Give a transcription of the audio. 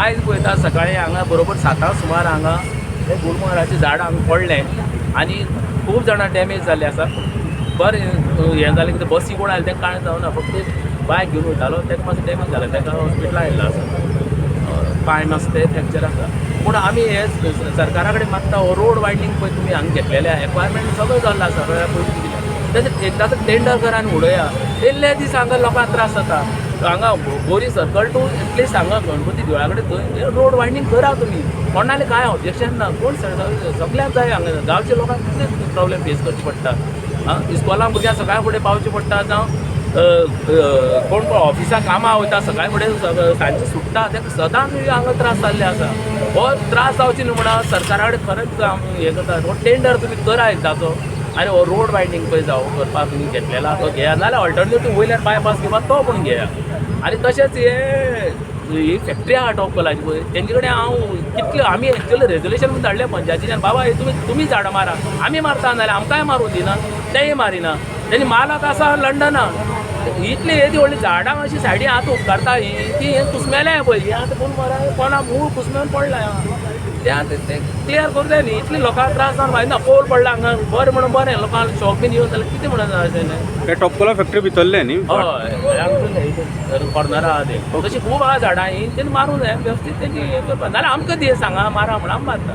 आयज पळयता सकाळी हांगा बरोबर 7 सुमार हांगा हे गुलमोहराचें झाड हांगा पडलें आनी खूब जाणां डॅमेज जाल्ले आसा. बरें हें जालें कितें बसी कोण आयले तेका कांय जावना, फक्त बायक घेवन वयतालो तेका मातसो डॅमेज जालें, तेका हॉस्पिटलान आयिल्लो आसा, पांय मातसो ते फ्रॅक्चर आसा. पूण आमी हे सरकारा कडेन मागता हो रोड वायडनींग पळय तुमी हांगा घेतलेले आहा, रिक्वायरमेंट सगळें जाल्लो आसा, सगळ्या पयशे दिले, तेजें एकदांचो टेंडर करा आनी उडया. इल्ले दीस हांगा लोकांक त्रास जाता. हांगा बोरी सर्कल टू एटलिस्ट हांगा गणपती देवळा कडेन थंय रोड वायडनींग करा तुमी, कोणाले कांय ऑब्जेक्शन ना, कोण सगळ्यांक जाय. हांगा गांवच्या लोकांक कितले प्रॉब्लेम फेस करचे पडटा. आं, इस्कॉलां भुरग्यांक सकाळ फुडें पावचें पडटा, जावं कोण कोण ऑफिसाक कामां वयता सकाळ फुडें सांजचे सुट्टा, ताका सदांच हांगा त्रास जाल्ले आसा. हो त्रास जावचे न्हू म्हणून सरकारा कडेन खरेंच आमी हें करता, हो टेंडर तुमी करा एकदांचो आनी हो रोड वायडनींग पळय जावं करपाक तुमी घेतलेला तो घेया, नाजाल्यार ऑल्टरनेटीव वयल्यान बायपास घेवपाक तो पूण घेया. आनी तशेंच हे ही फॅक्ट्री आहा टॉप कोलाची पळय, तेंचे कडेन हांव कितले आमी एक्चुअली रेजोल्युशन पण धाडलें पंचायतीच्यान, बाबा हे तुमी तुमी झाडां मारा, आमी मारता नाजाल्यार आमकांय मारूं दिना, तेय मारिना. तेणी मालक आसा लंडना, इतली येदी व्हडली झाडां अशी सायडी आतां उपकारता ही ती हें कुसमेलें पळय, हें आतां कोण मरा कोणा मूळ कुसमेवन पडला, तें आतां तें क्लियर करूं जाय न्ही. इतले लोकांक त्रास जावन फायदा ना, पोल पडला हांगा बरें म्हणून बरें लोकांक शॉप बीन येवन जाल्यार कितें म्हणून अशें न्ही. हे टॉपकोला फॅक्टरी भितरले न्ही? हय, कॉर्नरा आहा तें, तशी खूब आहा झाडां ही, तेणी मारूंक जाय वेवस्थीत तेंची हें करपाक, नाजाल्यार आमकां दी सांगा मारा म्हण आमी मारता.